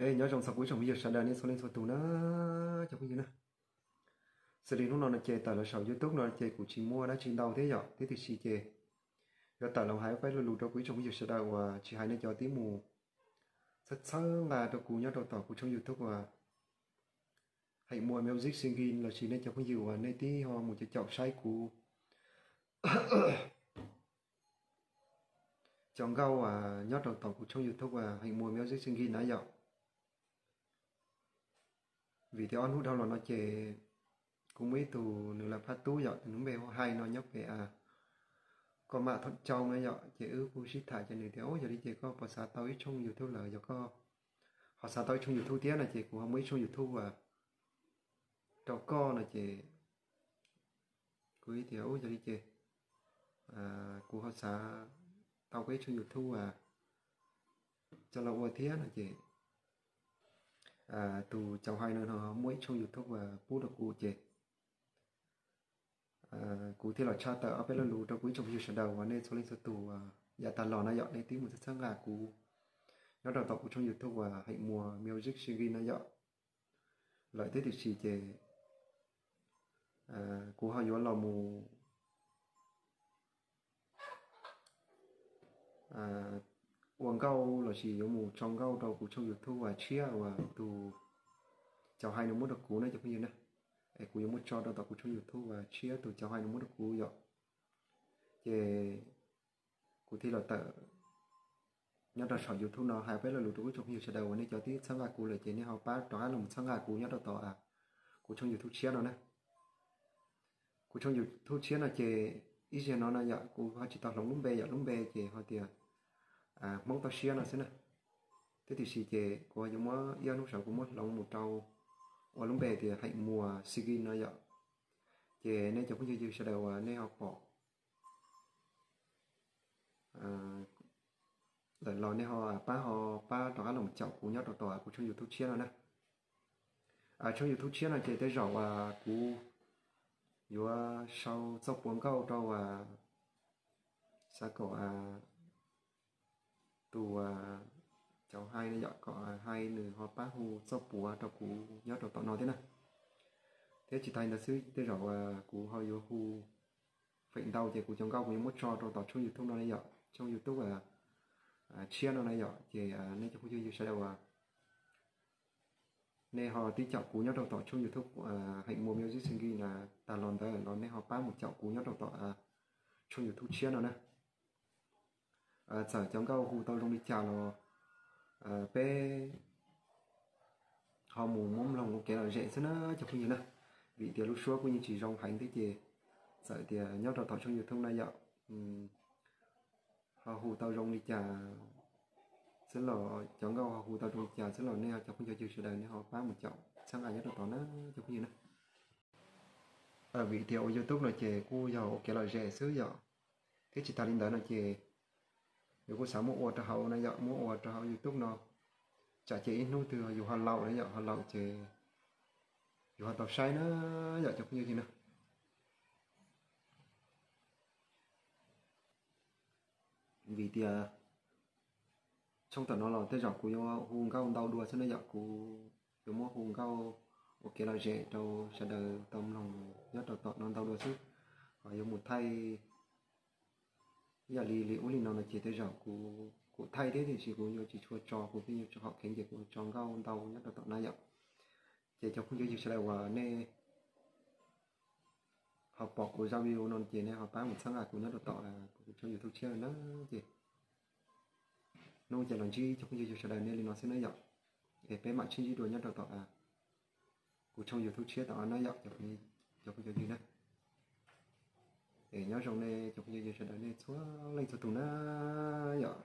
Nyob zoo txog kuv ib tsoom phooj ywg sawv daws nej txhua leej txhua tus na, cov phooj ywg na. Xws li hnub no no ces tawm los saum YouTube no ces kuv tsis muaj dab tsi ntau thiab yom, thiab tiam sis ces yuav tawm los hais peb lo lus rau kuv ib tsoom phooj ywg sawv daws uas tsis hais nej cov tib mus txhawb txhawb nqa rau kuv nyob rau tom kuv tshooj YouTube uas Heem Muas Music Singing lossis nej cov phooj ywg uas nej tib ho mus caum caum saib kuv cov nkauj nyob rau tom kuv tshooj YouTube uas Heem Muas Music Singing na yom. Vim tias ob hnub dhau los no ces kuv muaj ib tug nws lam phaj tub yom, nws lub npe hu Hais no nyob pem Koj Mam Thoom Cau na yom, ces wb kuj sib tham ces nws tias, Ub, yog li ces koj puas xav tau ib tshooj YouTube lawm? Yog koj ho xav tau ib tshooj YouTube thiab no ces kuv ho muaj ib tshooj YouTube rau koj no ces kuv tias, Ub, yog li ces kuv ho xav tau koj ib tshooj YouTube coj los ua thiab no ces tus cau Hais no muaj ib tshooj YouTube pub rau kuv ces kuv thiaj los tshaj tawm ob peb lo lus rau kuv ib tsoom phooj ywg sawv daws uas nej txhua leej txhua tus uas yav tag los no yom, nej tib mus txhawb txhawb nqa kuv nyob rau tom kuv tshooj YouTube uas Heem Muas Music Singing na yom. Lawm thiab tiam sis ces kuv ho yuav los mus ua nkauj lossis yuav mus tso nkauj rau kuv tshooj YouTube uas tshiab uas tus cau Hais no muab rau kuv na cov phooj ywg na. Es kuv yuav muab tso rau tom kuv tshooj YouTube uas tshiab tus cau Hais no muab rau kuv yom. Ces kuv thiaj los tawm nyob rau saum YouTube no hais peb lo lus rau kuv tsoom phooj ywg sawv daws uas nej cov tib txhawb nqa kuv lawm ces nej ho pab rov qab los txhawb nqa kuv nyob rau tom kuv tshooj YouTube tshiab no na. Kuv tshooj YouTube tshiab no ces ib zaug no no yom, kuv ho tsis tau hloov lub npe yom, lub npe ces ho tias Hmoob Toj Siab no xwb na. Thiab tiam sis ces kuv ho yuav muab ib ob hnub saud kuv muab hloov mus rau ua lub npe tias Heem Muas Singing no yom. Ces nej cov phooj ywg sawv daws uas nej ho pom lawm los nej ho pab ho pab rov qab los caum kuv nyob rau tom kuv tshooj YouTube tshiab no na. Tshooj YouTube tshiab no ces tej zaum kuv yuav sau txoj puav nkauj rau xav kom tus cau Hais no yom, kom Hais nws ho pab hu txoj puav rau kuv nyob rau tom no thiab na. Thiab tsis tas li ntawd xwb tej zaum kuv ho yuav hu feem ntau ces kuv cov nkauj kuv yuav muab tso rau tom tshooj YouTube no na yom, tshooj YouTube tshiab no na yom. Ces nej cov phooj ywg sawv daws uas nej ho tib caum kuv nyob rau tom tshooj YouTube Heem Muas Music Singing na, tag los ntawd los nej ho pab mus caum kuv nyob rau tom tshooj YouTube tshiab no na. Txawm cov nkauj hu tau zoo li cas los peb ho mus muab mloog ua kev lom zem xwb na cov phooj ywg na. Vim tias lub suab kuj yeej tsis zoo heev thiab ces txawm tias nyob rau tom tshooj YouTube na yom, ho hu tau zoo li cas xwb los, cov nkauj ho hu tau zoo li cas xwb los nej cov phooj cov ywg sawv daws nej ho pab mus caum txhawb nqa nyob rau tod na cov phooj ywg na. Vim tias ua YouTube no ces kuj yog ua kev lom zem xwb yom, thiab tsis tas li ntawd no ces yus kuj xav muab ua rau hauv no yom, muab ua rau hauv YouTube no, tsam ces ib hnub twg yus ho laus na yom, ho laus ces yus ho tau saib na yom cov phooj ywg na. Vim tias tshooj tom no los tej zaum kuv yuav hu nkauj ntau dua xwb na yom, kuv yuav muab hu nkauj ua kev lom zem rau sawv daws tau mloog nyob rau tom no ntau dua xwb. Ho yuav mus thaij ib yam li li ub li no no ces tej zaum kuv kuj thaij thiab tiam sis kuv yuav tsis tshua tso, kuv pheej yuav tso hom kheev ces kuv tso nkauj ntau nyob rau tom na yom. Ces cov phooj ywg sawv daws uas nej ho pom kuv zaj video no ces nej ho pab mus txhawb nqa kuv nyob rau tom kuv tshooj YouTube tshiab na. Ces hnub ces los ntsib cov phooj ywg sawv daws nej li no xwb na yom. Es peb mam sib ntsib dua nyob rau tom kuv tshooj YouTube tshiab tom na yom, cov phooj ywg na. Es nyob zoo nej cov phooj ywg sawv daws nej txhua leej txhua tus na yom.